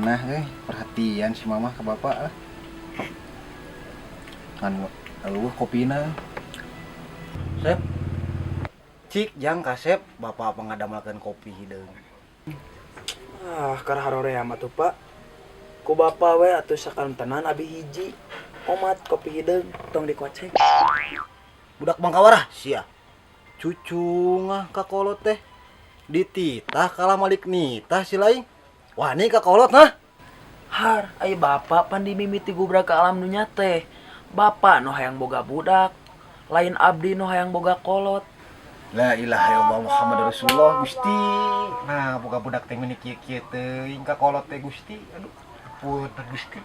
Ngeunah euy, perhatian si Mama ke bapak lah. Kan euweuh kopina. Sep. Cik jang kasep, bapak pangadamelkeun kopi hideung. Ah, keur haroream atuh, Pak. Ku bapak we atuh sakantenan abi hiji. Omat kopi hideung tong dikocek. Budak bangkawarah sia. Cucung ah ka kolot teh. Dititah kalah malik nitah si lain. Wani ka kolot nah. Har, ai bapak pan dimimiti gubrak ke alam dunya teh. Bapak nu hayang boga budak, lain abdi nu hayang boga kolot. La ilaha illallah Muhammad Rasulullah, Gusti. Nah, boga budak teh meni kieu-kieu teuing ka kolot teh, Gusti. Aduh, punten, Gusti.